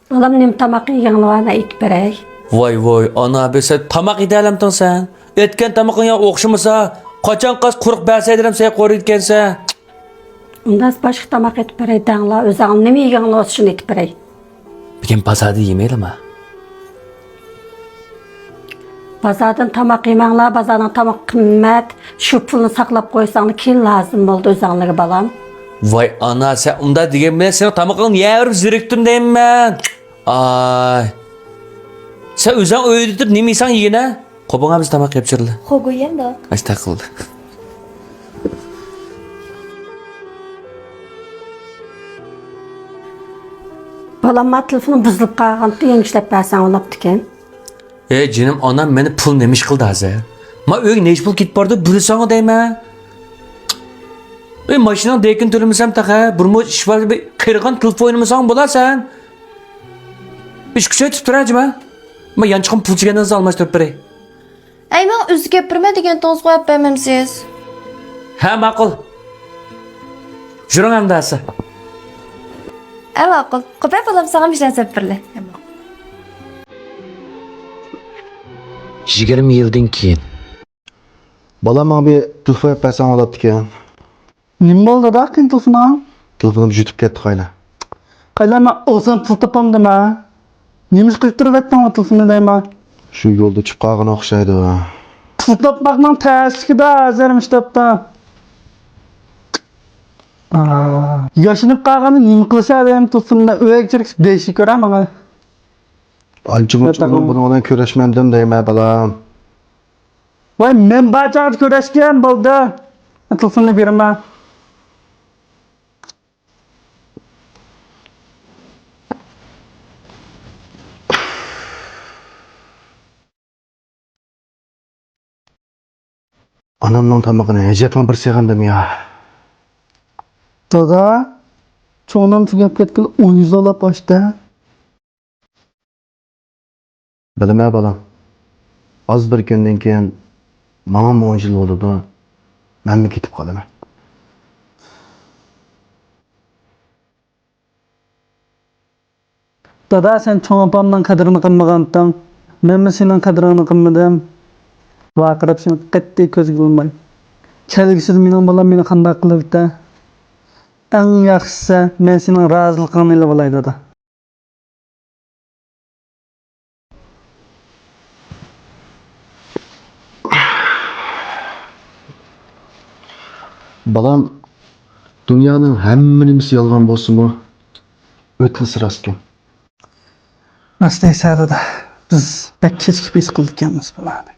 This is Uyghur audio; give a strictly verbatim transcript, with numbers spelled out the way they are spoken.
بالام، نېمە تاماق يېگىنىڭ بار، مەن ئېيتىپ بېرەي. ۋاي ۋاي، ئانا بىر سەن تاماق يېتەلەمتىڭ سەن؟ ئەتكەن تامىقىڭ يا ئوخشىمىسا، قاچان قاس قۇرۇق بەرسەيدىلەم سەن قورۇيدىكەنسەن. ئۇنداق باشقا تاماق ئېتىپ بېرەي دەڭلا، ئۆزۈڭ نېمە يېگىنىڭ بولسا شۇنى ئېتىپ بېرەي. بۈگۈن بازاردا يېمەيلىما؟ بازاردىن تاماق يېمەڭلار، بازارنىڭ تامىقى قىممەت. شۇ پۇلنى ساقلاپ قويساڭلار، كېيىن لازىم بولىدۇ ئۆزۈڭلارغا، بالام. ۋاي ئانا، سەن ئۇنداق دېگەن بىلەن سېنىڭ تامىقىڭنى يەۋېرىپ زېرىكتىم دەيمەن. ئاي. سەن ئۆزۈڭ ئۆيدە تۇرۇپ نېمە يېسەڭ يېگىنە. قوبۇڭا بىز تاماق يەپ چۈرىلى. خوگۇيەندە. ئەستەغپۇرۇللا. بالام، ما تېلېفونۇم بۇزۇلۇپ قالغانتى، يېڭى ئىشلەپ بەرسەڭ بولاپتىكەن. ئەي جېنىم ئانام، مېنى پۇل نېمە ئىش قىلدى ھازىر؟ ما ئۆيگە نەچچە پۇل كېتىپ باردى، بىلسەڭغۇ دەيمەن. ئەي ماشىنىنىڭ دېكىنى تۆلىمىسەم تېخى، بىر مۇنچە ئىش بار، بىر قېرىغان تېلېفون ئوينىمىساڭ بولار سەن. ئىش كۈچەيتىپ تۇر ھە جىما. ما يانچۇقۇم پۇل چىگەندىن ئالماشتۇرۇپ بېرەي. ئەي ماڭا ئۆزى كەپ بېرىمەن دېگەنتىڭىزغۇ، ئەپ بەرمەمسىز؟ ھە ماقۇل. يۈرۈڭ ئەمدى ھاسا. ئە ماقۇل. قوپە بالام ساڭا مىشلەن سەپ بېرىلى. يىگىرمە يىلدىن كېيىن. بالام ماڭا بىر تېلېفون ئېلىپ بەرسەڭ بولاتتىكەن. نېمە بولدى دادا، قېنى تېلېفونۇڭ؟ تېلېفونۇم يۈتۈپ كەتتى قايلا. قايلا، مەن ئوسان پۇل تاپامدىمەن. نېمە ئىش قىلىپ تۇرۇۋەتتىڭ ئۇ تېلېفوننى دەيمەن. شۇ يولدا چۈشۈپ قالغان ئوخشايدۇ. پۇل تاپماقنىڭ تەسلىكىدە ھازىر مۇشۇ تاپتا. ياشىنىپ قالغاندا نېمە قىلىسەن دەيمەن تېلېفوندا، ئۆيگە چىقىپ دېيىشى كۆرە ماڭا. ئانچە مۇنچە بۇنىڭ بۇنىڭ بىلەن كۆرۈشمەمدىم دەيمەن بالام. ۋاي، مەن بار چاغدا كۆرۈشكەن بولدى. تېلېفوننى بېرىمەن. ئانامنىڭ تامىقىنى ئەجەبمۇ بىر سېغىندىم يا. دادا، چوڭ ئانام تۈگەپ كەتكىلى ئون يىل بولاپ باشتا. بىلىمە بالام، ئاز بىر كۈندىن كېيىن ماڭىمۇ ئون يىل بولىدۇ، مەنمۇ كېتىپ قالىمەن. دادا، سەن چوڭ ئاپامنىڭ قەدرىنى قىلمىغانتىڭ، مەنمۇ سېنىڭ قەدرىڭنى قىلمىدىم. ۋارقىراپ سېنى قەتئىي كۆزگە ئىلماي. كەلگۈسىدە مېنىڭ بالام مېنى قانداق قىلىۋېتە؟ ئەڭ ياخشىسى، مەن سېنىڭ رازىلىقىڭنى ئېلىۋالاي، دادا. بالام، دۇنيانىڭ ھەممە نېمىسى يالغان بولسىمۇ، ئۆتنىسى راستكەن. راست دەيسەن دادا، بىز بەك كېچىكىپ ھېس قىلىدىكەنمىز بۇلارنى.